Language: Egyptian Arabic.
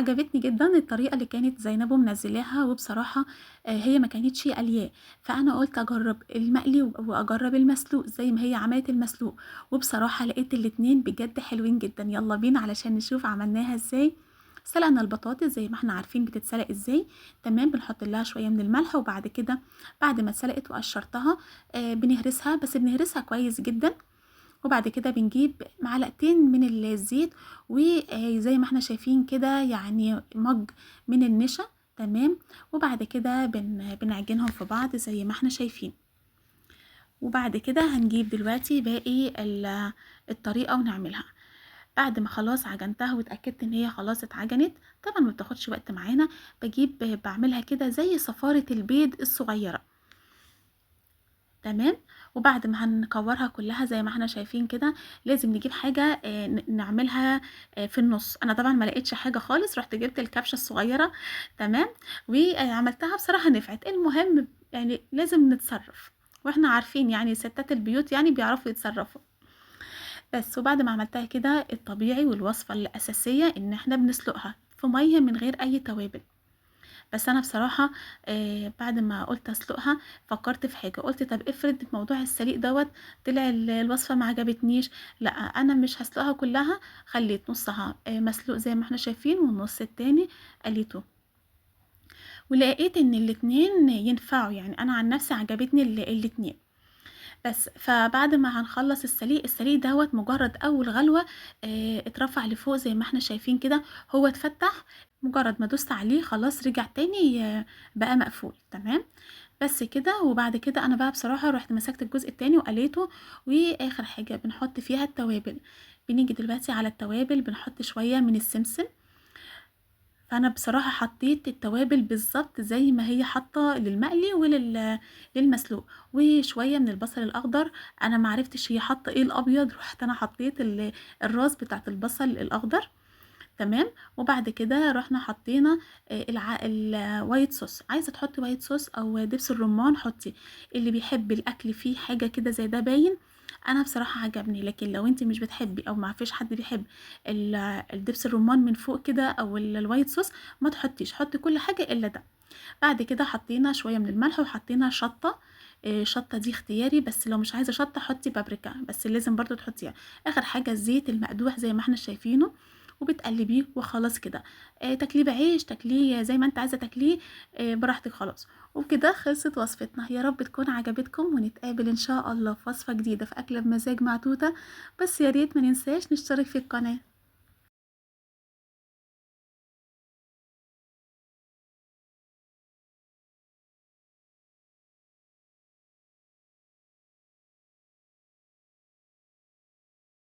عجبتني جدا الطريقة اللي كانت زينب منزلاها، وبصراحة هي ما كانتش قلياه، فأنا قلت أجرب المقلي وأجرب المسلوق زي ما هي عملت المسلوق، وبصراحة لقيت الاتنين بجد حلوين جدا. يلا بينا علشان نشوف عملناها ازاي. سلقنا البطاطس زي ما احنا عارفين بتتسلق ازاي، تمام. بنحط لها شوية من الملح، وبعد كده بعد ما اتسلقت وقشرتها بنهرسها، بس بنهرسها كويس جدا. وبعد كده بنجيب معلقتين من الزيت، وزي ما احنا شايفين كده يعني مج من النشا، تمام. وبعد كده بنعجنهم في بعض زي ما احنا شايفين. وبعد كده هنجيب دلوقتي باقي الطريقة ونعملها. بعد ما خلاص عجنتها واتأكدت ان هي خلاص اتعجنت، طبعا ما بتاخدش وقت معانا، بعملها كده زي صفارة البيض الصغيرة، تمام. وبعد ما هنكورها كلها زي ما احنا شايفين كده، لازم نجيب حاجة نعملها في النص. انا طبعا ما لقيتش حاجة خالص، رحت جبت الكبشة الصغيرة، تمام، وعملتها بصراحة نفعت. المهم لازم نتصرف، واحنا عارفين ستات البيوت بيعرفوا يتصرفوا بس. وبعد ما عملتها كده، الطبيعي والوصفة الأساسية إن احنا بنسلقها في مية من غير أي توابل. بس أنا بصراحة بعد ما قلت أسلقها فكرت في حاجة، قلت طب افرض موضوع السليق دوت طلع الوصفة ما عجبتنيش، لا أنا مش هسلقها كلها، خليت نصها مسلوق زي ما احنا شايفين، والنص التاني قليته، ولقيت إن الاتنين ينفعوا. أنا عن نفسي عجبتني الاتنين بس. فبعد ما هنخلص السليق، السليق دوت مجرد اول غلوه، اترفع لفوق زي ما احنا شايفين كده، هو اتفتح، مجرد ما دوست عليه خلاص رجع تاني، بقى مقفول، تمام بس كده. وبعد كده انا بقى بصراحه رحت مسكت الجزء التاني وقليته. واخر حاجه بنحط فيها التوابل. بنيجي دلوقتي على التوابل، بنحط شويه من السمسم. فانا بصراحه حطيت التوابل بالظبط زي ما هي حاطه للمقلي للمسلوق، وشويه من البصل الاخضر. انا ما عرفتش هي حاطه ايه الابيض، رحت انا حطيت الراس بتاعت البصل الاخضر، تمام. وبعد كده رحنا حطينا، ال white sauce. عايزه تحطي white sauce او دبس الرمان حطي، اللي بيحب الاكل فيه حاجه كده زي ده باين. انا بصراحه عجبني، لكن لو انت مش بتحبي او ما فيش حد بيحب الدبس الرمان من فوق كده او ال white sauce ما تحطيش، حطي كل حاجه الا ده. بعد كده حطينا شويه من الملح، وحطينا شطه، شطه دي اختياري، بس لو مش عايزه شطه حطي بابريكا، بس لازم برضو تحطيها. اخر حاجه الزيت المقدوح زي ما احنا شايفينه، وبتقلبيه وخلاص كده. تاكليه بعيش، تاكليه زي ما انت عايزه تاكليه، براحتك خلاص. وبكده خلصت وصفتنا، يا رب تكون عجبتكم، ونتقابل ان شاء الله في وصفه جديده في اكله بمزاج مع توته. بس يا ريت ما ننساش نشترك في القناه.